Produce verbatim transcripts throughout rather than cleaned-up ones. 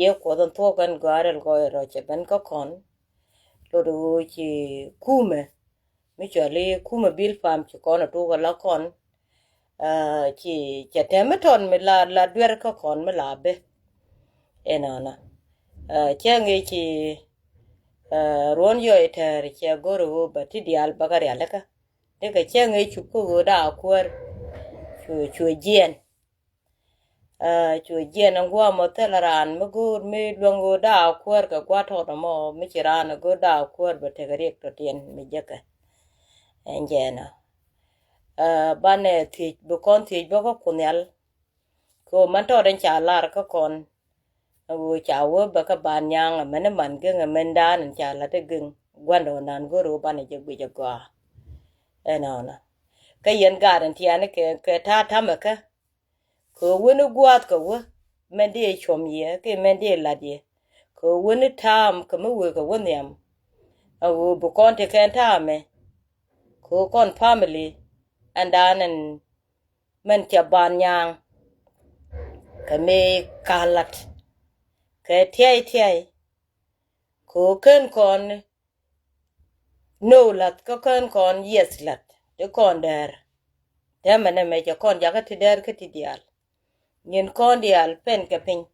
Yɛ Kuɔth in thuɔ̱k ɛn gɔaa rɛl gɔɔy rɔ cɛ ben kä kɔn. Lot ɣöö ci kumɛ mi cɔal i̱ kumɛ Bilpam ci kɔn a tuk ala kɔn. Ci cɛ tɛm mi tɔn mi la la duer kä kɔn mi la bɛ. Ɛnɔnɔ cɛ ŋi̱i̱c ci ruɔ̱n yɔy tɛɛr cɛ go̱r ɣöö bɛ ti diaal bä kä rialikä. Dikɛ cɛ ŋi̱i̱c cup kä ɣöö daa kuäär. Cuɛ jiɛn. Cuɛ jiɛn ɛn gua̱a̱ mɔ thilɛ raan mi go̱o̱r mi luäŋ ɣöö daa kuäär kɛ gua̱a̱ tɔt ɛmɔ mi ci raan ɛ go̱o̱r daa kuäär bɛ tekɛ riɛk tɔtiɛn mi jekɛ. Ɛn jɛɛnɔ banɛ thiec bi kɔn thiec bä kä Kuoth Nhial. Kɛ ɣöö man tɔt ɛn ca lar kä kɔn. Ɛ ɣöö ca wä bä kä ban nyaŋ ɛmɛn i̱ man geŋ ɛmɛn daan ɛn ca lat ɛ geŋ gua̱ndɔɔŋdan go̱o̱r ɣöö banɛ jɛ guic ɛ gɔaa. Ɛnɔnɔ kä yɛn gaat ɛn tiani kɛ kɛ ta̱a̱ ta̱mɛ kä. Kɛ ɣöö wen i̱ gua̱a̱th kɛ wä mɛn dee cuɔm yɛ kɛ mɛn dee lat yɛ. Kɛ ɣöö wen i̱ ta̱a̱m kɛ mi wëë kɛ wä nhiam. Ɛ ɣöö bi kɔn ti kɛn ta̱a̱mɛ kɛ ɣöö kɔn family ɛn daan ɛn mɛn cɛ ban nyaaŋ. Kɛ mi ka̱n la̱t kɛ tiɛy tiɛy. Kɛ ɣöö ken kɔn no̱o̱ la̱th kä ken kɔn yieth la̱t ti kɔn dɛɛr. Tɛmɛ nɛmɛ cɛ kɔn jakä ti dɛɛr kä ti diaal. Nyin kɔn diaal pɛn kɛ piny.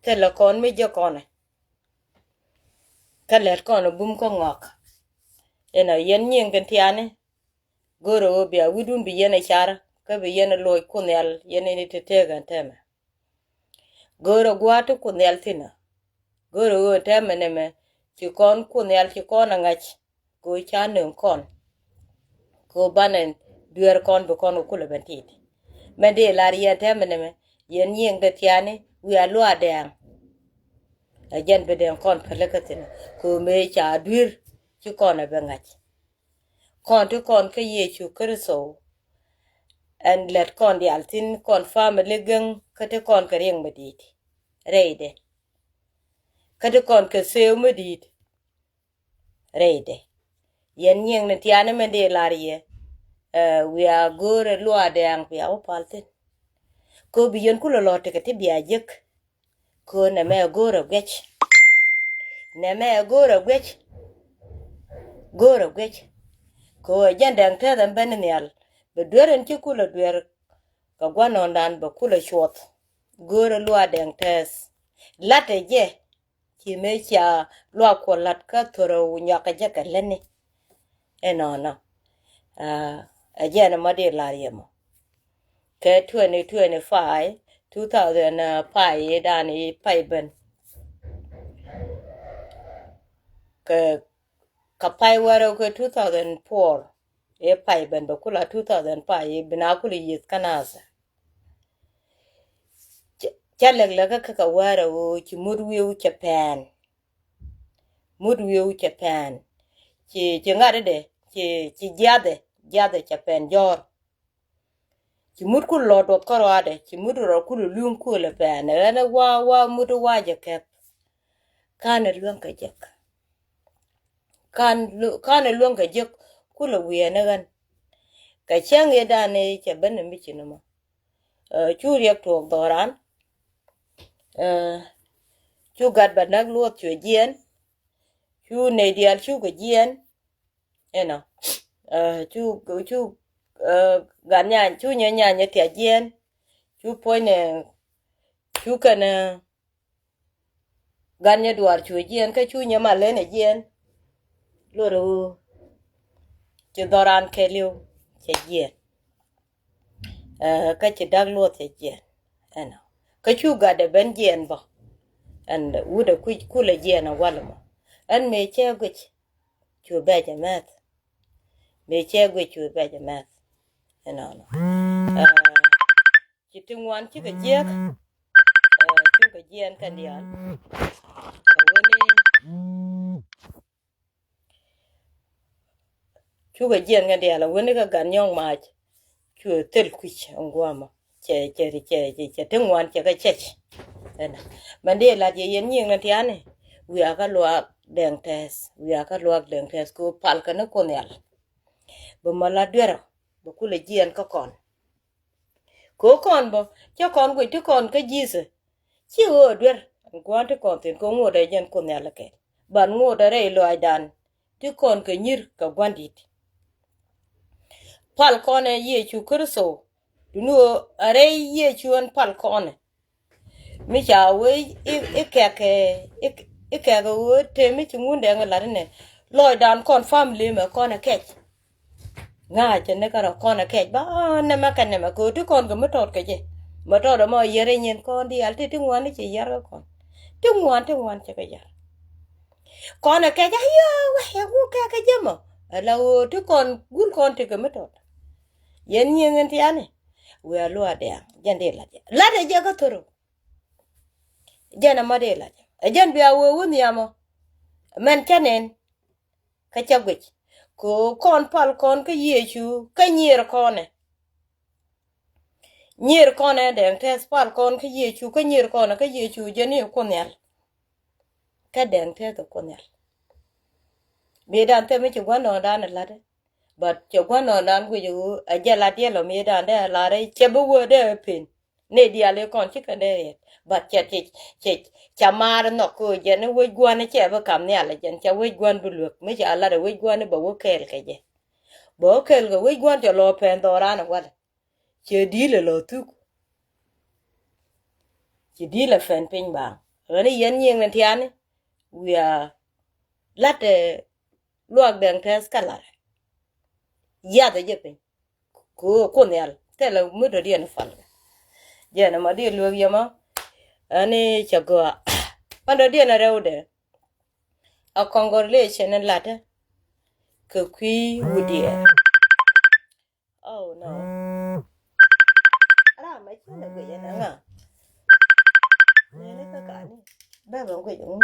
Thilɛ kɔn mi jek kɔnɛ. Kä lɛt kɔn bum kä ŋɔak. Inɔ yɛn nyiŋ kɛn tiani. Go̱rɛ ɣöö bia wi̱dun bi yɛn ɛ car kä bi yɛn ɛ loc Kuoth Nhial yɛn ini te tëëk ɛn tɛmɛ. Go̱rɛ gua̱a̱t ti Kuoth Nhial thi̱n ɔ. Go̱rɛ ɣöö tɛmɛ nɛmɛ ci kɔn Kuoth Nhial ci kɔn ɛ ŋa̱c. Kɛ ɣöö ca nöŋ kɔn kɛ ɣöö banɛ dueer kɔn bi kɔn kɛ kulɛ ben ti̱i̱t. Mɛn dee lar yɛn tɛmɛ nɛmɛ yɛn nyiŋ kɛ tiani wiaa luaak dɛɛŋ. Ɛ jɛn bi dɛɛŋ kɔn pälikä thi̱n kɛ ɣöö mëë ca dui̱r ci kɔn ɛ ben ŋa̱c. Kɔn ti kɔn kä Yecu Kritho. Ɛn lɛt kɔn diaal thi̱n kɔn family geŋ kä ti kɔn kɛ riɛŋ mi di̱i̱t. Rɛydɛ kä ti kɔn kɛ sëëw mi di̱i̱t. Rɛydɛ yɛn nyiŋ ni tiani mɛn dee lar yɛ. Wiaa go̱o̱rɛ luaak dɛɛŋ bia wä pal thi̱n. Kɛ ɣöö bi yɛn kulɛ lɔ tekɛ ti bia jek. Kɛ ɣöö nɛmɛ ɛ go̱o̱rɛ guic. Nɛmɛ ɛ go̱o̱rɛ guic. Go̱o̱rɛ guic. Kɛ ɣöö ɛ jɛn dɛŋ tɛth ɛn ben nhial bɛ duer ɛn ci kulɛ duer. Kɛ gua̱nɔndan bɛ kulɛ cuɔth. Go̱o̱rɛ luaak dɛŋ tɛth. La̱tɛ jɛ. Ci mëë cia luaak Kuɔth la̱t kä thorɛ wu nyuak kɛ jɛ kɛ lätni. Ɛnɔnɔ ɛ jɛn ɛmɔ dee lar yɛ mɔ. Kɛ twenty twenty-five, two thousand five i̱ dan i̱ pay ben. Kɛ kɛ pay wärä kɛ two thousand four i̱ pay ben bɛ kula two thousand five i̱ bina kuli yieth kä nathɛ. Ca lɛk lɛk kä kɛ wärä ɣöö ci mut wi̱i̱ wä cɛ pɛn. Mut wi̱i̱ wä cɛ pɛn. Ci ci ŋa̱t idɛ ci ci jiathɛ jiathɛ cɛ pɛn jɔ̱ɔ̱r. Ci mut kul lɔ duɔth kä ruaadɛ ci mut rɔ kul luŋ kul ɛ pɛn ɛ ɣän ɛ wa wa mut wa jɛ kɛp. Kan ɛ luäŋ kɛ jek. Kan ɛ luäŋ kɛ jek kul ɛ wiɛn ɛ ɣän. Kɛ cäŋ i̱ dan i̱ cɛ ben ɛ mi ci ni mɔ. Cu riɛk tuɔɔk dhɔran. Cu gat bɛ näk luɔth cuɛ jiɛn. Cu nɛy diaal cukɛ jiɛn. Inɔ cu cu gat nyany cu nyɛ nyany ɛ thiac jiɛn. Cu puɔ̱nynɛ cu kɛn gat nyɛ duaar cuɛ jiɛn kä cu nyɛ mal len ɛ jiɛn. Luɔt ɛ ɣöö ci dhɔran kɛɛliw cɛ jiɛn. Kä ci da̱k luɔth cɛ jiɛn. Ɛnɔ kä cu gatdɛ ben jiɛn bä. Ɛn wutdɛ kui̱c kulɛ jiɛn ɛ wal mɔ. Ɛn mëë cɛ guic cu bɛc ɛ mɛth. Mëë cɛ guic cu bɛc ɛ mɛth. Ɛnɔnɔ ci ti ŋuan cikɛ jiɛk. Cikɛ jiɛn kɛn diaal. Weni cukɛ jiɛn kɛn diaal a weni kä gat nyɔk mac. Cuɛ thil kui̱c ɛn guamɔ cɛ cɛ cɛ cɛ ti ŋuan cɛ kɛ cɛc. Ɛnɔ mɛn di lat yɛ yɛn nyiŋ ni tiani. Wiakä luak dɛŋ tɛth wiakä luak dɛŋ tɛth kɛ pal kɛ ni Kuoth Nhial. Bɛ mɔ la duerɔ bɛ kulɛ jiɛn kä kɔn. Kɛ kɔn bä cä kɔn guic ti kɔn kä Jesus. Ci ɣöö duer Ɛn gua̱n ti kɔn thi̱n kɛ ŋot ɛ jɛn Kuoth Nhial kɛ. Ban ŋot ɛ rɛy lɔaacdan ti kɔn kɛ nyi̱r kɛ gua̱n di̱t. Pal kɔn ɛ Yecu Kritho. Duŋni ɣöö ɛ rɛy Yecu ɛn pal kɔn ɛ. Mi ca wee i̱, i̱ kɛk ɛ, i̱, i̱ kɛk ɛ ɣöö te mi ci Ŋundɛŋ ɛ la̱t inɛ. Lɔcdan kɔn family mɛ kɔn ɛ kɛc. Ŋa̱cä ni kärɔ kɔn ɛ kɛc ba nɛmɛ kɛ nɛmɛ kɛ ɣöö ti kɔn kɛ mi tɔt kɛ jɛ. Mɛ tɔt ɛmɔ yɛr inyin kɔn diaal ti ti ŋuan ni ci yɛr kɛ kɔn. Ti ŋuan ti ŋuan cɛ kɛ yɛr. Kɔn ɛ kɛc a yɛ wɛ yɛ ŋu kɛ kɛ jɛ mɔ. Ɛ la ɣöö ti kɔn gul kɔn ti kɛ mi tɔt. Yɛn nyiŋ in tiani. Wiaa luaak dɛ̈ɛ̈ŋ jɛn dee lac jɛ lac ɛ jɛ kä thoro. Jɛn ɛmɔ dee lac ɛ jɛn bia wee wä nhiamɔ. Mɛn cä nɛn. Kä cä guic kɛ ɣöö kɔn pal kɔn kä Yecu kä nyier kɔnɛ. Nyier kɔnɛ Dɛŋ Tɛth pal kɔn kä Yecu kä nyier kɔnɛ kä Yecu jɛn i̱ Kuoth Nhial. Kä Dɛŋ Tɛth ɛ Kuoth Nhial. Mëëdan thɛmɛ ci gua̱n nɔɔdan ɛ la̱t ɛ. But cɛ gua̱n nɔɔdan guic ɛ ɣöö ɛ jɛ la̱t yɛl ɔ mëëdan dee ɛ la̱t ɛ cɛ bi wee dee ɛ pen. Nɛy diaal i̱ kɔn ci kɛn dee riɛt. But cɛ, cɛ, cɛ, cɛ maar nhɔk kɛ ɣöö jɛn i̱ wec gua̱n i̱ cɛ bi kam nhial ɛ jɛn cɛ wec gua̱n bi luek mi ca lat ɛ wec gua̱n i̱ bɛ wä kɛɛl kɛ jɛ. Bɛ wä kɛɛl kɛ wec gua̱n cɛ lɔ pɛn dhɔran ɛ walɛ. Cɛ di̱i̱l ɛ lɔ thuk. Cɛ di̱i̱l ɛ pɛn piny baaŋ. Ɣän i̱ yɛn nyiëŋ ni tiani. Wiaa la̱t ɛ luaak Dɛŋ Tɛth kä lar. Yath ɛ jɛ piny. Ku, ku nhial thilɛ mi dɔ̱diɛn pal. Jɛn ɛmɔ di luek yɛmɔ. Ɛn i̱ cɛ gɔaa. Pan dɔ̱diɛn a rɛwdɛ. A congratulation in la̱tɛ. Kɛ kui̱ Wut Diɛɛr. Oh no. Ram mɛ cin a guic ɛn a ŋa. Nɛni kä kani bɛ bɛ guic ɛn ŋu.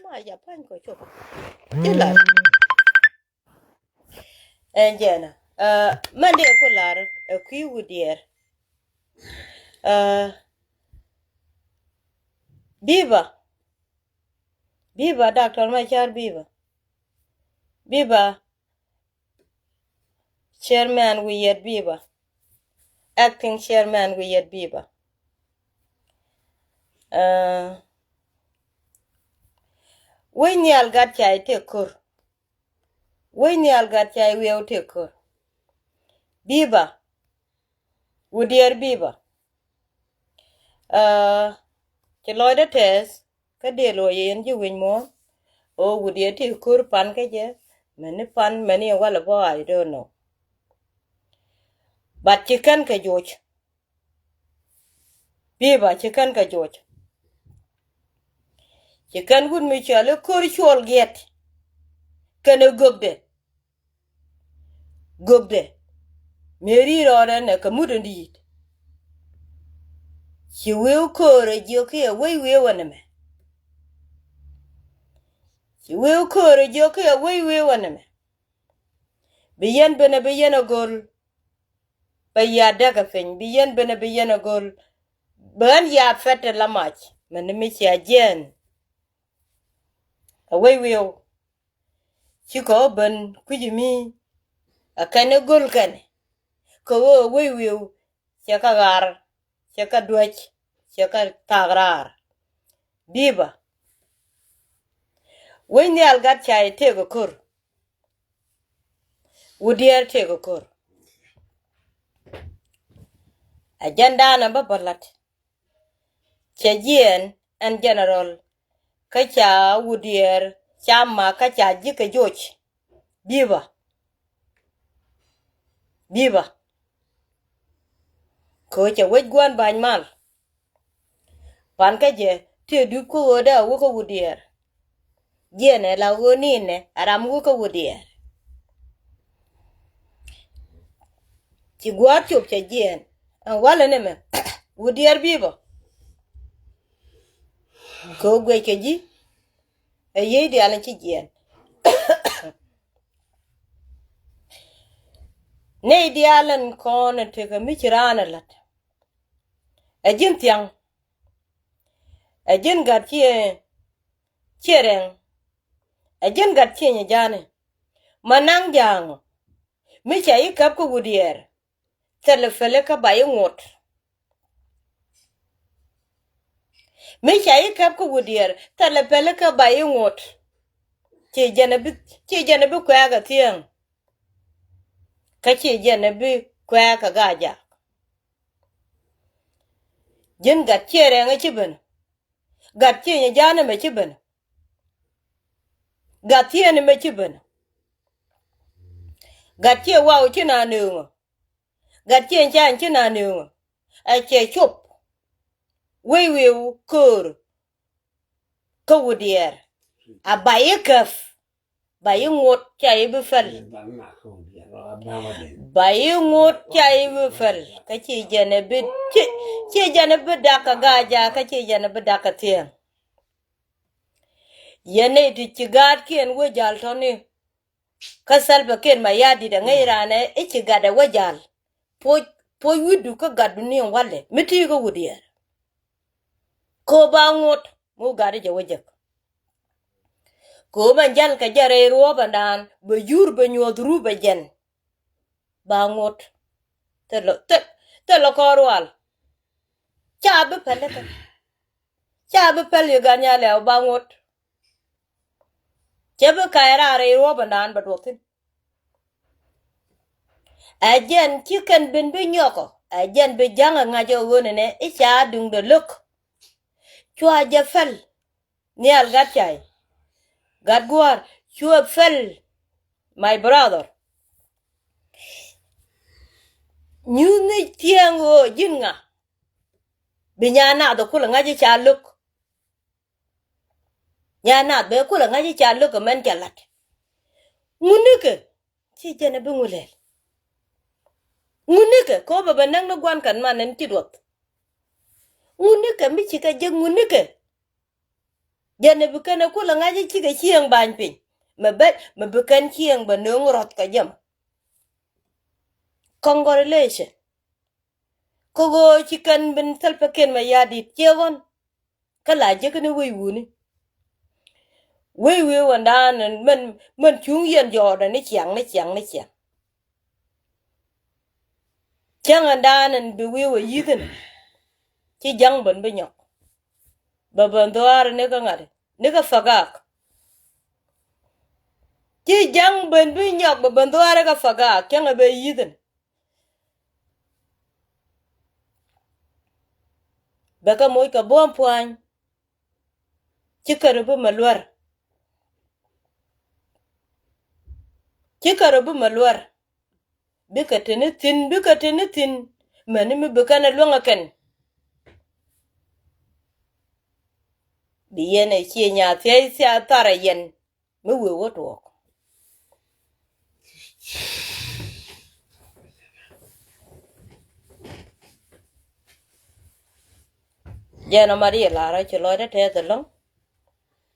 Ma ya pa̱ny kɔ cop. Ti lar. Ɛn jɛn ɛ mɛn dee ku lar ɛ kui̱ Wut Diɛɛr. Ɛ biba. Biba Doctor Macar biba. Biba. Chairman wi̱i̱ yɛt biba. Acting chairman wi̱i̱ yɛt biba. Ɛ wec nhial gat ca i̱ tëë ko̱r. Wec nhial gat ca i̱ wiɛw tëë ko̱r. Biba. Wut Diɛɛr biba. Ɛ ci lɔcdä tɛth. Kä dee luɔc yɛn ji̱ wi̱c muɔ̱ɔ̱n. O Wut Diɛɛr ti ko̱r pan kä jɛ. Mɛni pan mɛni walɛ bä I don't know. But ci kɛn kɛ joc. Biba ci kɛn kɛ joc. Ci kɛn wut mi cɔal i̱ ko̱r cuɔl giɛt. Kɛn i̱ gökdɛ. Gökdɛ mëë ri̱i̱r rɔɔdɛ nɛ kɛ mut in di̱i̱t. Ci wëë ko̱o̱rɛ jiök kiɛ wec wëë wä nɛmɛ. Ci wëë ko̱o̱rɛ jiök kiɛ wec wëë wä nɛmɛ. Bi yɛn benɛ bi yɛn a go̱l. Bɛ ya däk ɛ piny bi yɛn benɛ bi yɛn a go̱l. Bɛ ɣän ya pɛt ɛ la mac mɛn ni mi cia jiɛɛn. A wec wëë wä. Cikɛ ɣä ben kui̱c mi ɛ kɛn i̱ go̱l kɛn. Kɛ ɣöö wec wi̱i̱w cɛ kä ɣaar cɛ kä duäc cɛ kä thaak raar. Biba. Wec nhial gat ca i̱ tëëk ɛ ko̱r. Wut Diɛɛr tëëk ɛ ko̱r. Ɛ jɛndan ɛ bä bä la̱t. Cɛ jiɛɛn ɛn general kä ca Wut Diɛɛr ca mak kä ca ji̱ kɛ joc. Biba. Biba. Kɛ ɣöö cɛ wec gua̱n ba̱ny mal. Pan kä jɛ tëë dup kä ɣöö dee a wä kä Wut Diɛɛr. Jiɛn ɛ la ɣöö ni̱n ɛ ram wä kä Wut Diɛɛr. Ci gua̱a̱r cop cɛ jiɛn ɛn walɛ ni mɛ. Wut Diɛɛr bi̱i̱ bä. Kɛ ɣöö guɛc kɛ ji̱ ɛ yiey diaal in ci jiɛn. Nɛy diaal in kɔn in tekɛ mi ci raan ɛ la̱t. Ɛ ji̱n thia̱ŋ. Ɛ ji̱n gat ciɛ ciɛ rɛŋ. Ɛ ji̱n gat ciɛ nyɛ ja̱a̱ni. Ma naŋ ja̱a̱ŋ mi ca i̱ käp kä Wut Diɛɛr. Thilɛ pälɛ kä ba i̱ ŋot. Mi ca i̱ käp kä Wut Diɛɛr, thilɛ pälikä ba i̱ ŋot. Ci jɛn ɛ bi, ci jɛn ɛ bi kuɛɛk ɛ thiäŋ. Kä ci jɛn ɛ bi kuɛɛk ɛ Gaajak. Ji̱n gat ciɛ rɛŋ ɛ ci ben. Gat ciɛ nyɛ ja̱a̱n ɛmɛ ci ben. Gat thieen ɛmɛ ci ben. Gat ciɛ waw ci na nööŋä. Gat ciɛ nyɛ ja̱a̱n ci na nööŋä. Ɛ cɛ cop. Wec wi̱i̱ köör. Kä Wut Diɛɛr. A ba i̱ käp. Ba i̱ ŋot ca i̱ bi päl. Ba i̱ ŋot ca i̱ bi päl. Kä ci jɛn ɛ bi, ci, ci jɛn ɛ bi dak kɛ Gaajak, kä ci jɛn ɛ bi dak kɛ thiäŋ. Yɛn nɛy ti ci gaatkiɛn wä jal tɔ̱ni. Kä Salva Kiir Mayardit ɛ ŋäc raan ɛ i̱ ci gat ɛ wä jal. Puɔc, puɔc wi̱cdu kä gatdu ni ɛn walɛ. Mi ti kä Wut Diɛɛr. Kɛ ɣöö ba ŋot, mi wä gat i̱ jɛ wä jek. Kɛ ɣöö mɛn jäl kɛ jɛ rɛy ruɔ̱ɔ̱pändan, bɛ yur bɛ nyuɔ̱th ru bɛ jɛn. Ba ŋot. Thilɛ, thil, thilɛ kɔn rual. Ca bi päl i̱ thil. Ca bi päl i̱ gan ya lɛw ba ŋot. Cɛ bi ka̱c raar rɛy ruɔ̱pändan bɛ duɔth thi̱n. Ɛ jɛn ci kɛn ben bi nyɔkɔ, ɛ jɛn bi ja̱ŋ ɛ ŋa̱c ɛ ɣöö nɛnɛ i̱ ca duŋdɛ lo̱k. Cua jɛ päl. Nhial Gat Cay. Gat Gua̱a̱r, cua päl. My brother. Nyuthni thiäŋ ɣöö ji̱n ŋa. Bi nyan nath ɛ kulɛ ŋa̱c i̱ ca lo̱k. Nyan nath bɛ kulɛ ŋa̱c i̱ ca lo̱k ɛ mɛn cɛ la̱t. Ŋunikɛ, ci jɛn ɛ bi ŋu lɛl. Ŋunikɛ, kɛ ɣöö bɛ bɛ näk ni gua̱n kɛn man ɛn ci duɔth. Ŋunikɛ, mi cikɛ jek ŋunikɛ. Jɛn ɛ bi kɛn ɛ kulɛ ŋa̱c i̱ cikɛ cieŋ ba̱ny piny. Mɛ bɛ, mɛ bi kɛn cieŋ bɛ nööŋ rɔ̱th kɛ jɛ mɔ. Congratulation. Kä ɣöö ci kɛn ben Salva Kiir Mayardit ciɛ ɣɔ̱n. Kä la jek ni wec wuni. Wec wec wändan mɛn, mɛn cuŋ yɛn jɔɔdɛ ni ciaŋ, ni ciaŋ, ni ciaŋ. Cäŋ ɛndan ɛn bi wec wä yi̱thin. Ci ja̱ŋ ben bi nyɔk. Bɛ ben dhuaar ni kä ŋa̱t, ni kä Pagak. Ci ja̱ŋ ben bi nyɔk bɛ ben dhuaar ni kä Pagak, cäŋ ɛ bɛ yi̱thin. Bɛ kɛ moc kɛ buɔ̱m pua̱ny. Ci kärɛ bi mɛ luär. Ci kärɛ bi mɛ luär. Bikɛ te ni thi̱n, bikɛ te ni thi̱n. Mäni mi bi kɛn ɛ luäŋ ɛ kɛn. Bi yɛn ɛ ciɛ nyaathiɛy thia tharɛ yɛn. Mi wee wä tuɔɔk. Jɛn ɔ mat yɛ lar ɔ ci lɔcdä tɛth ɛlɔ̱ŋ.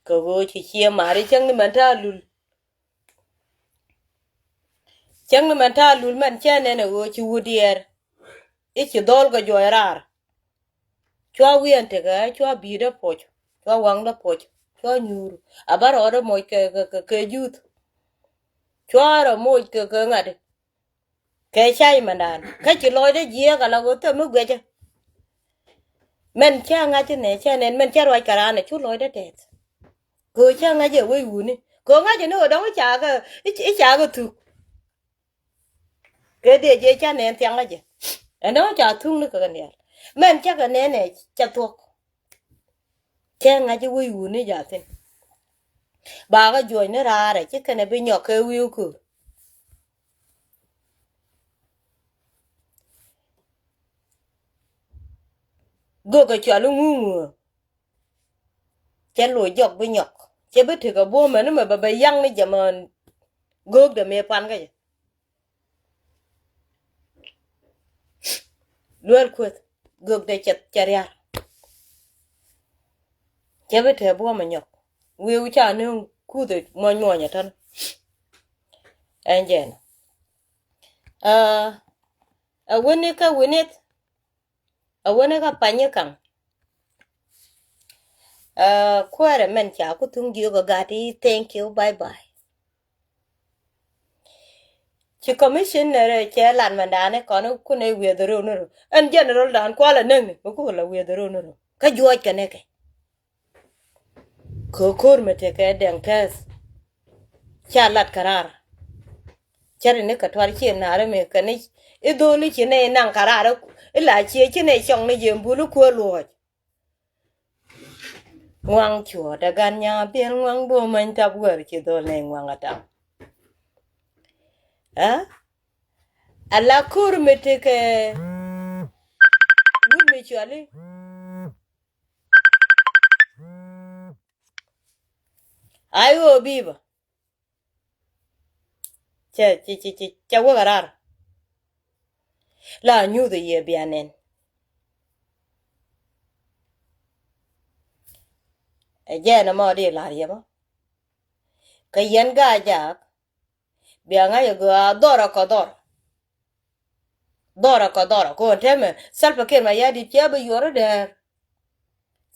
Kɛ ɣöö ci ciɛ mari cäŋ ni mɛn ta̱a̱ lul. Cäŋ ni mɛn ta̱a̱ lul mɛn cɛ nɛn ɛ ɣöö ci Wut Diɛɛr. I̱ ci dhɔl kɛ juɔc raar. Cua wi̱i̱ ɛn tekɛ, cua bi̱i̱dä puɔc, cua waŋdä puɔc, cua nyuur. A bä rɔɔdä moc kɛ, kɛ, kɛ, kɛ juth. Cua rɔ moc kɛ, kɛ ŋa̱t. Kɛ cay mɛndan. Kä ci lɔcdä jiɛɛk ala ɣöö thäm mi guɛcä. Mɛn cä ŋa̱c inɛ, cä nɛn, mɛn cä ruac kɛ raan ɛ cu lɔcdä tɛth. Kɛ ɣöö cä ŋa̱c ɛ wec wuni. Kɛ ɣöö ŋa̱c ɛ ni ɣöö dɔ̱ŋ i̱ ca kɛ, i̱, i̱ ca kɛ thuk. Kɛ dee jɛ ca nɛn thiaŋä jɛ. Ɛn dɔ̱ŋ ca thuŋni kɛ kɛ nial. Mɛn cä kɛ nɛn ɛ cä thuɔ̱k. Cɛ ŋa̱c i̱ wec wuni ja̱thin. Ba kɛ juɔc ni raarɛ ci kɛnɛ bi nyɔk kɛ wi̱i̱ kur. Gök kɛ cual i̱ ŋuŋuö. Cɛ loc jɔk bi nyɔk. Cɛ bi tekɛ buɔ̱mɛ ni mɛ bɛ bɛ yaŋ ni jɛmɛ göök dɛ mëë pan kä jɛ. Luel kueth göök dɛ cɛ, cɛ riar. Cɛ bi tekɛ buɔ̱mɛ nyɔk. Wi̱i̱ wi̱i̱ ca ni kuth muɔny muɔny ɛ tän. Ɛn jɛn. Aa, ɛ wini kä winith. A wänä kä pany i̱ kaŋ. Aa, kuäärɛ mɛn ca ku thuŋ jiök a gat i̱ thank you, bye bye. Ci commissioner cɛ lat mɛn da̱a̱n i̱ kɔn i̱ kun i̱ wi̱i̱ dhɔr i̱ wun i̱ rɔ. Ɛn general da̱a̱n kual a näk ni mi kuk la wi̱i̱ dhɔr i̱ wun i̱ rɔ. Kä juɔc kɛ nɛkɛ. Kɛ ko̱r mi tekɛ dɛŋ tɛth. Ca lat kɛ raar. Cä ri ni kɛ tuar ciɛ naarä mi kɛ ni i̱ dho̱o̱li ci nɛy naŋ kɛ raar i̱ la ciɛ ci nɛy cɔŋ ni jiɛ bul i̱ kuäär luɔ̱ɔ̱c. Ŋuaŋ cuɔ̱ɔ̱t ɛ gan nyaa biɛl ŋuaŋ bo̱o̱ mäny tap wär ci dhol nɛy ŋuaŋ ɛ tap. Ɛ ala ko̱r mi tekɛ wut mi cuali. Ay ɣöö bi̱i̱ bä. Cɛ, cɛ, cɛ, cɛ, cɛ wä kɛ raar. La nyuuth yɛ bia nɛn. Ɛ jɛn ɛmɔ di lar yɛ bä. Kä yɛn Gaa-jaak. Bia ŋa̱c ɛ gɔaa dhɔrä kɛ dhɔr. Dhɔrä kɛ dhɔrä kɔn tɛmɛ Salva Kiir Mayardit cɛ bi yuɔr i̱ dɛɛr.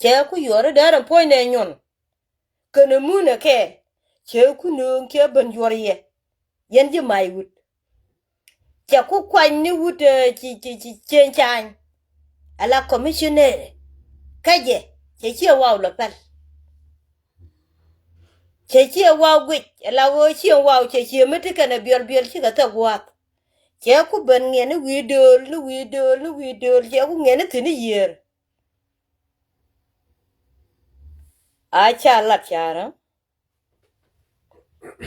Cɛ ku yuɔr i̱ dɛɛr ɛn puɔ̱nydɛ nyun. Kɛnɛ mun ɛ kɛɛl cɛ ku nööŋ cɛ ben yuɔr yɛ. Yɛn ji̱ may wut. Cɛ ku kuany ni wut, eh, ci, ci, ci cieŋ caany. Ala commissioner kä jɛ cɛ ciɛ waw lɔ pɛl. Cɛ ciɛ waw guic ala ɣöö ciɛ waw cɛ ciɛ mi ti kɛnɛ biɔl biɔl cikɛ thɛk gua̱a̱th. Cɛ ku ben ŋiɛn ni wi̱i̱ dööl ni wi̱i̱ dööl ni wi̱i̱ dööl cɛ ku ŋiɛn ni thi̱n i̱ yiëër. A ca lat carä.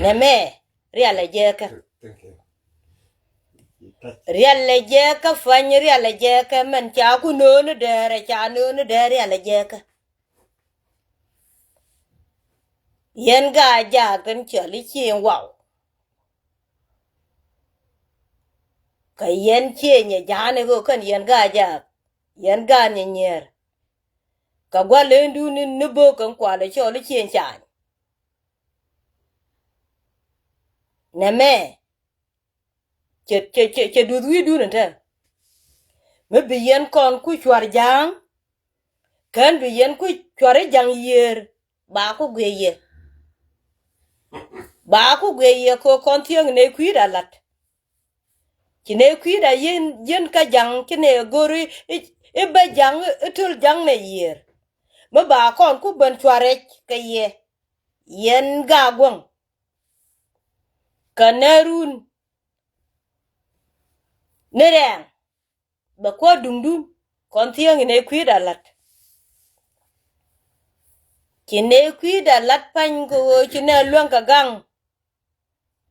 Nɛmɛ rial ɛ jɛɛkä. Rial ɛ jɛɛkä, pany rial ɛ jɛɛkä, mɛn ca ku nööni dɛɛrɛ ca nööni dɛɛr rial ɛ jɛɛkä. Yɛn Gaa-jaak kɛn cɔl i̱ cieŋ waw. Kä yɛn cieŋ ɛ ja̱a̱ni ɣöö kɛn yɛn Gaa-jaak. Yɛn Gaa-jaak nyier. Kä gua̱l lëëndun ni bök kɛn kualɛ cɔl i̱ cieŋ caany. Nɛmɛ cɛ, cɛ, cɛ, cɛ duth wi̱i̱dun ɛn te. Mi bi yɛn kɔn ku cuar ja̱a̱ŋ. Kän bi yɛn ku cuar i̱ ja̱ŋ yiëër. Ba ku guiɛ yɛ. Ba ku guiɛ yɛ kɛ kɔn thiäŋ nɛy kui̱da lat. Ci nɛy kui̱da yɛn, yɛn kä ja̱ŋ ci nɛy go̱r i̱, i̱, i̱ bä ja̱ŋ i̱ töl ja̱ŋ nɛy yiëër. Mi ba kɔn ku ben cuar rɛc kɛ yɛ. Yɛn Gaa-guäŋ. Kä nɛrun ni rɛɛŋ. Bɛ kuäär duŋdun kɔn thiäŋ inɛ kui̱da la̱t. Ci nɛ kui̱da la̱t pa̱ny kɛ ɣöö ci nɛ luäŋ kɛ gaŋ.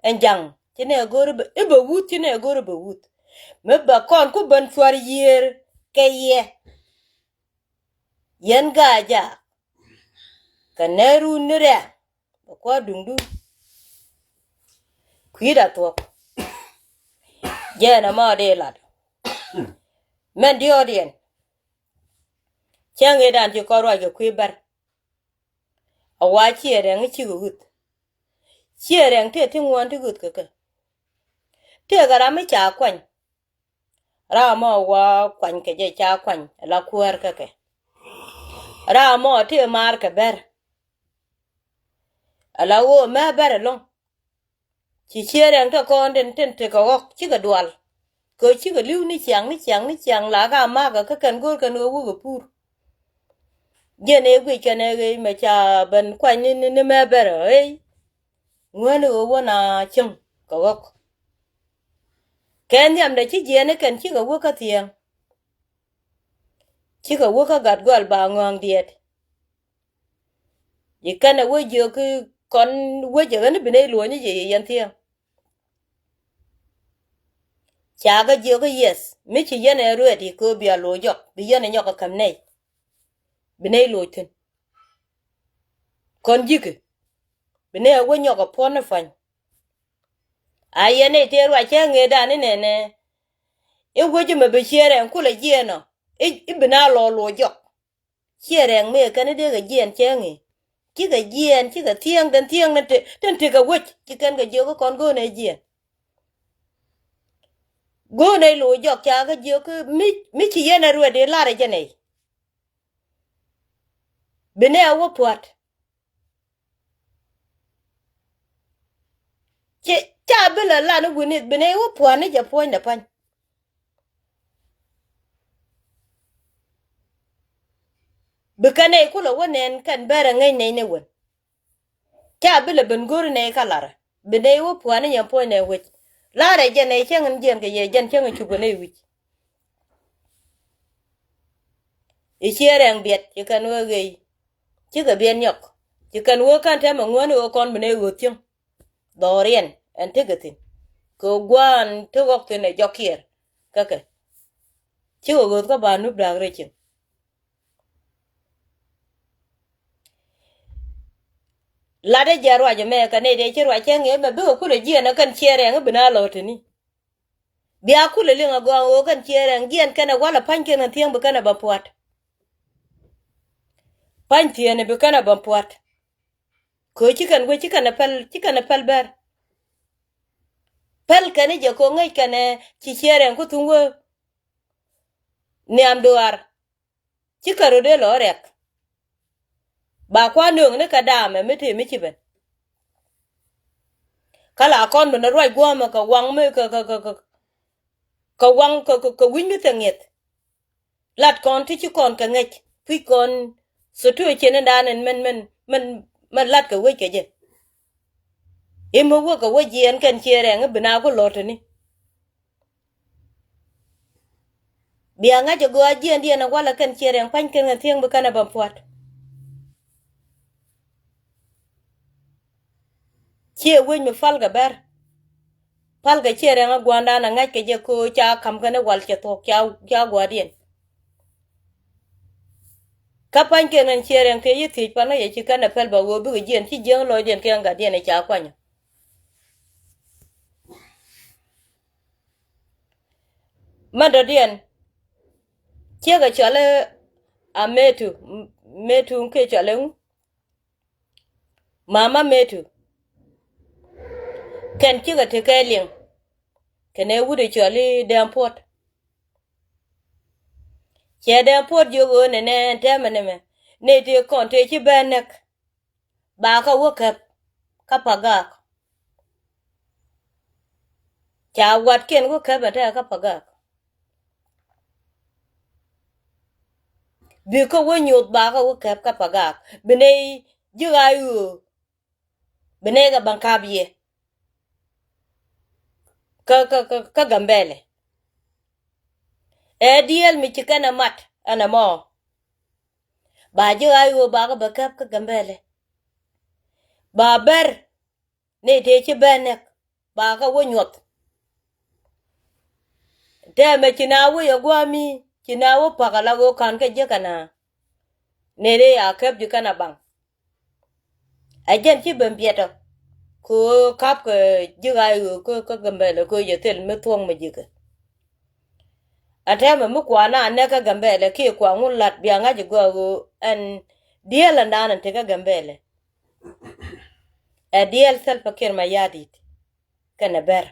Ɛn ja̱ŋ ci nɛ go̱r i̱ bɛ, i̱ bɛ wuth, ci nɛ go̱r i̱ bɛ wuth. Mi bɛ kɔn ku ben cuar yiëër kɛ yɛ. Yɛn Gaa-jaak kɛ nɛrun ni rɛ̈ɛ̈ŋ. Bɛ kua̱r duŋdu kui̱da thuɔ̱k. Jɛn ɛmɔ dee lat. Mɛn diɔ̱ɔ̱diɛn. Cäŋ ëëdan ci kɔn ruac kɛ kui̱ bär. A wa ciɛ rɛŋ i̱ cikɛ ɣöth. Ciɛ rɛŋ tëë ti ŋuɔ̱ɔ̱n ti ɣöth kɛ kɛ. Tëëkɛ ram mi ca kuany. Ram mɔ wa kuany kɛ jɛ ca kuany ala kuäär kä kɛ. Ram mɔ tëë maar kɛ bɛr. Ala ɣöö mɛ bɛr ɛlɔ̱ŋ. Ci ciɛ rɛŋ tɛ kɔn tin tin tekɛ ɣɔk cikɛ dual. Kɛ cikɛ li̱w ni ciaŋ ni ciaŋ ni ciaŋ la ka makä kä kɛn go̱o̱r kɛn ɣöö wä kɛ pur. Jiɛn ëë guic kɛn ëë ɣöö mɛ ca ben kuany ni, ni, ni mɛ bɛr ɣöö ëë. Ŋuäni ɣöö wä na cieŋ kɛ ɣɔk. Kɛ nhiamdɛ ci jiɛɛni kɛn cikɛ wä kä thiɛŋ. Cikɛ wä kä gat gɔal ba ŋɔ̱a̱ŋ diɛt. Yi kɛn ɛ wä jiök kɔn wec ɛ ɣän bi nɛy luɔ̱ny jɛ yɛ yɛn thiäŋ. Ca kɛ jiök i̱ yes mi ci yɛn ɛ ready kɛ ɣöö bia loc jɔk bi yɛn ɛ nyɔk ɛ käm nɛy. Bi nɛy loc thi̱n. Kɔn ji̱kɛ bi nɛy ɛ wä nyɔk ɛ puɔ̱n ni pa̱ny. A yɛn nɛy tëë ruac cä ŋëëdan inɛnɛ. I̱ wec imɛ bi ciɛ rɛŋ kulɛ jiɛɛn ɔ i̱ bi na lɔ loc jɔk. Ciɛ rɛŋ mëë kɛn i̱ dee kɛ jiɛɛn cɛ ŋëë. Cikɛ jiɛɛn cikɛ thiäŋ den thiäŋ den te, den tekɛ wec ci kɛn kɛ jiök i̱ kɔn go̱o̱nɛ jiɛɛn. Go̱o̱nɛ loc jɔk ca kɛ jiök i̱ mi, mi ci yɛn ɛ ruet i̱ lar ɛ jɛ nɛy. Bi nɛ ɛ wä pua̱t. Ci ca bi lɛ lan i̱ wi̱ni bi nɛ i̱ wä pua̱n ni jɛ puɔ̱nydɛ pa̱ny. Bi kɛn nɛy kulɛ wä nɛn kɛn bɛr ɛ ŋäc nɛy ni wän. Ca bi lɛ ben go̱ri nɛy kä larɛ. Bi nɛy wä pua̱a̱ni yɛn puɔ̱ny nɛ wec. Larɛ jɛn nɛy cäŋ in jiɛn kɛ yɛ jɛn cäŋ in cupkɛ nɛy wi̱c. I̱ ciɛ rɛŋ biɛt ci kɛn wä ɣeey. Cikɛ biɛt nyɔk. Ci kɛn wä kɛn tɛmɛ ŋuäni wä kɔn bi nɛy ɣöö thiäŋ. Dhɔriɛn ɛn tekɛ thi̱n kɛ gua̱a̱n ti ɣɔk thi̱n ɛ jɔk kiɛɛr. Kä kɛ cikɛ ɣööth kä ba nup da̱a̱k rɛy cieŋ. Latdä jiɛ ruac ɛmɛ kɛ nɛy tëë ci ruac cɛ ŋi̱i̱c mɛ bikɛ kulɛ jiɛn ɛ kɛn ciɛ rɛŋ i̱ bi na lɔ tini. Bia kulɛ liŋ ɛ gɔaa ɣöö kɛn ciɛ rɛŋ jiɛn kɛn ɛ walɛ pa̱ny kɛn kɛ thiäŋ bi kɛn ɛ bä pua̱t. Pa̱ny thieen ɛ bi kɛn ɛ bä pua̱t. Kɛ ci kɛn wec ci kɛn ɛ pɛl ci kɛn ɛ pɛl bɛr. Pɛl kɛn i̱ jɛ kɛ ŋäc kɛn ɛ ci ciɛ rɛŋ ku thuŋ wee. Nhiam duaar. Ci kɛ rot dee lɔ riɛk. Ba kua̱r nööŋ ni kɛ daamɛ mi tëë mi ci ben. Kä la kɔn ben ruac guɔ̱ɔ̱mɛ kɛ waŋ mi kɛ kɛ kɛ kɛ kɛ waŋ kɛ kɛ kɛ wi̱c mi thɛ ŋi̱eth. Lat kɔn ti ci kɔn kɛ ŋäc kui̱c kɔn. Situation in dan in mɛn mɛn mɛn mɛn lat kɛ wec kɛ jɛ. Imɛ wä kɛ wä jiɛɛn kɛn ciɛ rɛŋ i̱ bi na ku lɔt tini. Bia ŋa̱c ɛ gɔaa jiɛndiɛn ɛ walɛ kɛn ciɛ rɛŋ pa̱ny kɛn kɛ thiäŋ bi kɛn ɛ bä pua̱t. Ciɛ wec mi pal kɛ bɛr. Pal kɛ ciɛ rɛŋ ɛ gua̱ndan ɛ ŋa̱c kɛ jɛ köö ca ka̱m kɛn ɛ wal cɛ thuɔ̱k ca ca gua̱diɛn. Kä pa̱ny kɛn kɛn ciɛ rɛŋ tëë yi thiec pan kä yɛ ci kɛn ɛ pɛl bä ɣöö bikɛ jiɛn ci jiäŋ lɔcdiɛn kɛ gatdiɛn ɛ ca kuanyä. Mä dɔ̱diɛn ciekɛ cɔal i̱ a metu metu kɛ cɔal i̱ ŋu. Mama metu kɛn cikɛ tekɛ liŋ. Kɛnɛ wut i̱ cɔal i̱ dɛm puɔt. Cɛ dɛm puɔt jiök ɣöö nɛnɛ tɛmɛ nɛmɛ nɛy tëë kɔn tëë ci bɛn näk. Ba kä wä käp kä Pagak. Ca watkiɛn wä käp ɛ tɛk kä Pagak. Bi kä wä nyoth ba kä wä käp kä Pagak bi nɛy ji̱ ɣa̱a̱c ɣöö bi nɛy kɛ baŋ kap yɛ. Kä kä kä kä Gambɛlɛ. Ɛ diɛɛl mi ci kɛn ɛ mat ɛn ɛmɔ. Ba ji̱ ɣa̱a̱c ɣöö ba kä bɛ käp kä Gambɛlɛ. Ba bɛr ni tëë ci bɛn nɛk ba kä wä nyuɔth. Tɛmɛ ci na wä yɛ gua̱a̱mi ci na wä pa̱k ala ɣöö ka̱n kɛ jiäk kɛn a. Ni ri a käp ji̱ kɛn a baŋ. Ɛ jɛn ci ben biɛtɔ. Kɛ ɣöö kap kɛ ji̱ ɣa̱a̱c ɣöö kä kä Gambɛlɛ kɛ ɣöö jɛ thil mi thuɔ̱ŋ mi ji̱kɛ. Ɛ tɛmɛ mi kuan a nɛk kä Gambɛlɛ kiɛ kuan ŋun lat bia ŋa̱c ɛ gɔaa ɣöö ɛn diɛɛl ɛn daanɛ ti kä Gambɛlɛ. Ɛ diɛɛl Salva Kiir Mayardit kɛnɛ bɛr.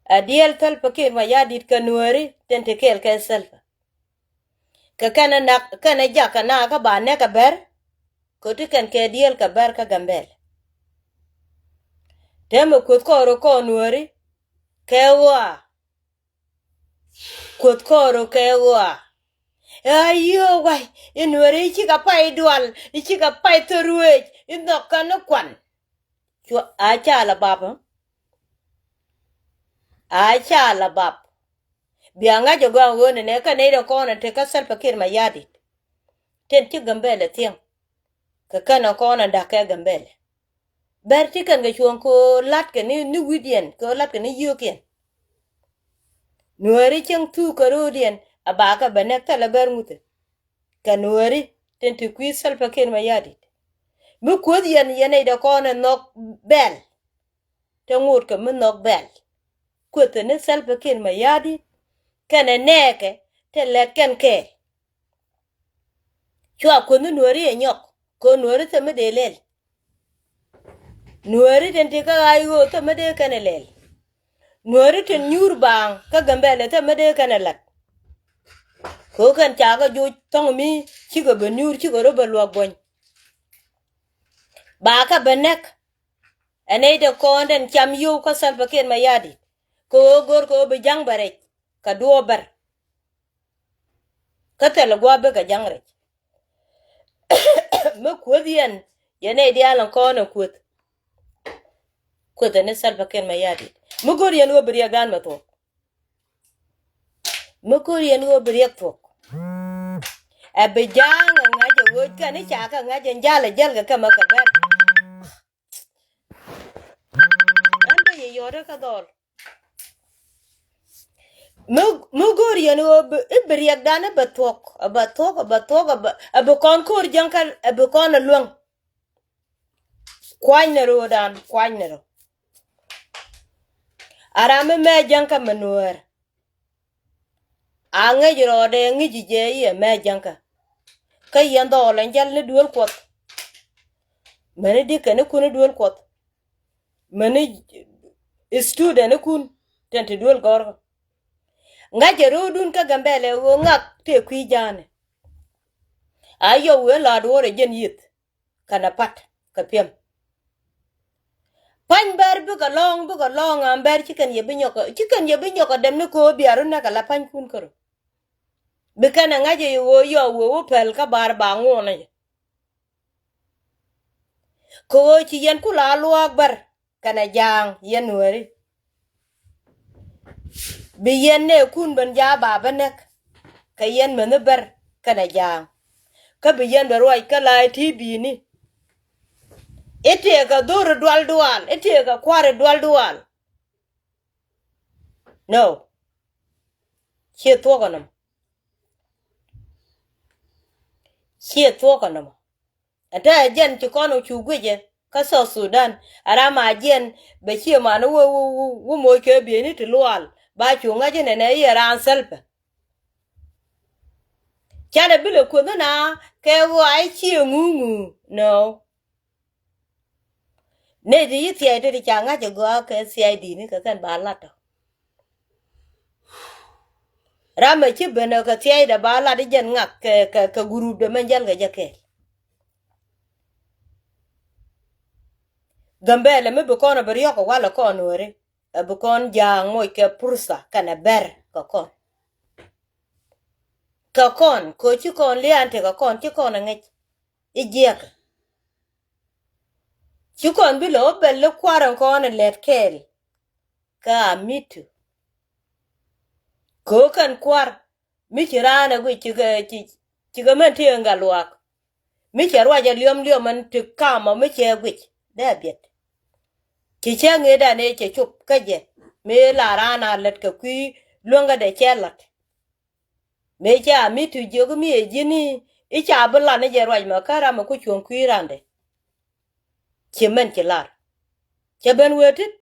Ɛ diɛɛl Salva Kiir Mayardit kɛ Nuääri tin ti kɛɛl kɛ Salva. Kɛ kɛnɛ nak kɛnɛ jak kɛ na kä ba nɛk kɛ bɛr. Kɛ ti kɛn kɛ diɛɛl kɛ bɛr kä Gambɛlɛ. Tɛmɛ kuoth kɔɔr kɔɔr Nuääri kɛ ɣɔaa. Kuoth kɔɔr kɛ ɣɔaa. Ɛ a yiëë wa̱y i̱ Nuääri i̱ cikɛ pay dual i̱ cikɛ pay thöruëëc i̱ nhɔk kɛn i̱ kuan. Cua a ca la bap ɛ. A ca la bap. Bia ŋa̱c ɛ gɔaa ɣöö nɛnɛ kɛ nɛy dɛ kɔn ɛ tekä Salva Kiir Mayardit. Tin ci Gambɛlɛ thiäŋ. Kɛ kɛn ɛ kɔn ɛ da̱k kɛ Gambɛlɛ. Bɛr ti kɛn kɛ cuɔ̱ɔ̱ŋ kɛ ɣöö la̱tkɛ ni ni wi̱cdiɛn kɛ ɣöö la̱tkɛ ni yio̱o̱kiɛn. Nuääri cieŋ thuk kɛ ro̱o̱diɛn a bakɛ bɛ nɛk thilɛ bɛr ŋuthɛ. Kɛ Nuääri tin ti kui̱ Salva Kiir Mayardit. Mi kuäth yɛn yɛn nɛy dɛ kɔn ɛ nhɔk bɛl. Te ŋot kɛ mi nhɔk bɛl. Kuethɛ ni Salva Kiir Mayardit kɛnɛ nɛɛkɛ te lɛt kɛn kɛɛl. Cua kueth ni Nuääri ɛ nyɔk kɛ Nuääri thil mi dee lɛl. Nuääri tin ti kä ɣa̱a̱c ɣöö thil mi dee kɛn ɛ lɛl. Nuääri tin nyuur baaŋ kä Gambɛlɛ thil mi dee kɛn ɛ la̱t. Kɛ ɣöö kɛn ca kɛ joc thɔ̱ŋ mi cikɛ bɛ nyuur cikɛ rɔ bɛ luäk buɔ̱ny. Ba kɛ bɛ nɛk. Ɛ nɛy te kɔn den cam yio̱w kä Salva Kiir Mayardit kɛ ɣöö go̱r kɛ ɣöö bi ja̱ŋ bɛ rɛc kɛ duɔɔp bɛr. Kä thilɛ gua̱a̱p bikɛ ja̱ŋ rɛc. Mi kuäth yɛn Yɛn nɛy diaal ɛn kɔn ɛ kueth. Kueth ɛn ni Salva Kiir Mayardit. Mi go̱o̱r yɛn ɣöö bi riɛkdan mɛ thuɔ̱k. Mi go̱o̱r yɛn ɣöö bi riɛk thuɔ̱k. Ɛ bi ja̱a̱ŋ ɛ ŋa̱c ɛ ɣööc kɛn i̱ ca kɛ ŋa̱c ɛn ja̱l ɛ jäl kɛ kɛ mɛ kɛ bɛr. Ɛn bä yɛ yɔ̱ɔ̱t ɛ kɛ dhɔl. Mi, mi go̱o̱r yɛn ɣöö bi, i̱ bi riɛkdan i̱ bɛ thuɔ̱k, ɛ bɛ thuɔ̱k, ɛ bɛ thuɔ̱k, ɛ bɛ, ɛ bi kɔn ko̱o̱r jäŋ kä, ɛ bi kɔn ɛ luäŋ. Kuany ni ro̱o̱dan, kuany ni ro̱. A ram mi mɛ jäŋ kä mi nuäär. A ŋäc rɔɔdɛ ŋi̱ci jɛ i̱ ɛ mɛ jäŋ kä. Kä yɛn dhɔɔl ɛn jäl ni duel Kuɔth. Mäni di̱kɛ ni kun ni duel Kuɔth. Mäni student ni kun tin ti duel gɔ̱rkä. Ŋa̱cɛ ro̱o̱dun kä Gambɛlɛ ɣöö ŋak tëë kui̱ ja̱a̱nɛ. A yɔw wen la duɔ̱ɔ̱r ɛ jɛn yieth. Kɛnɛ pat kɛ piɛm. Pa̱ny bɛr bikɛ lɔ̱ŋ, bikɛ lɔ̱ŋ am bɛr ci kɛn yɛ bi nyɔk, ci kɛn yɛ bi nyɔk kɛ dɛm ni ko̱o̱p bia run nɛ kɛ la pa̱nykun kärö. Bi kɛn ɛ ŋa̱c ɛ ɣöö yɔw wee wä pɛl kä bar ba ŋuɔnɛ jɛ. Kɛ ɣöö ci yɛn kula luaak bɛr kɛnɛ ja̱a̱ŋ yɛn nuääri. Bi yɛn nɛɛkun ben ja̱a̱ ba bä näk. Kɛ yɛn mäni bär kɛnɛ ja̱a̱ŋ. Kä bi yɛn bɛ ruac kä la̱a̱c ti bi̱i̱ni. I̱ tëëkɛ dho̱r i̱ dual dual, i̱ tëëkɛ kua̱r i̱ dual dual. No. Ciɛ thuɔ̱k ɛnɔmɔ. Ciɛ thuɔ̱k ɛnɔmɔ. Ɛ te ɛ jɛn ci kɔn ɛ cu guicɛ kä South Sudan. Ɛ ram a jiɛn bɛ ciɛ man wä, wä, wä, wä moc kɛ bieyni ti lual. Ba cu ŋa̱c inɛnɛ i̱ ɛ raan Salva. Canɛ bi lɛ kueth na kɛ ɣɔaa i̱ ciɛ ŋuŋu. No. Nɛy ti ci thia̱a̱c ti ti ca ŋa̱c ɛ gɔaa kɛ thia̱a̱c di̱i̱ni kɛ kɛn ba lat tɔ. Ram ɛ ci ben ɛ kɛ thia̱a̱cdɛ ba lat i̱ jɛn ŋak kɛ, kɛ, kɛ group dɛ mɛn jäl kɛ jɛ kɛɛl. Gambɛlɛ mi bi kɔn ɛ bi riɔ̱k ɛ walɛ kɔn weri ɛ bi kɔn ja̱a̱ŋ moc kɛ pursa kɛnɛ bɛr kɛ kɔn. Kɛ kɔn kɛ ci kɔn lian ti kɛ kɔn ci kɔn ɛ ŋäc i̱ jiɛkɛ. Ci kɔn bi lɛ wä bɛl i̱ kua̱r ɛn kɔn ɛ lɛt kɛɛl. Kä a mi̱t tu. Kɛ ɣöö kɛn kua̱r mi ci raan ɛ guic cikɛ, ci, cikɛ mɛn tëë ŋa luaak. Mi cɛ ruac ɛ liɔm liɔm ɛn ti kamɔ mi cɛ guic dee a biɛt. Ci cɛ ŋetdan ëë cɛ cop kä jɛ mëë la raan a lät kɛ kui̱ luäŋädɛ cɛ la̱t. Mëë cɛ a mi̱t tu jiök mi ɛ ji̱ni i̱ ca bi lan i̱ jɛ ruac mɛ kä ram ɛ ku cuɔ̱ŋ kui̱ randɛ. Ci mɛn ci lar. Cɛ ben wee tit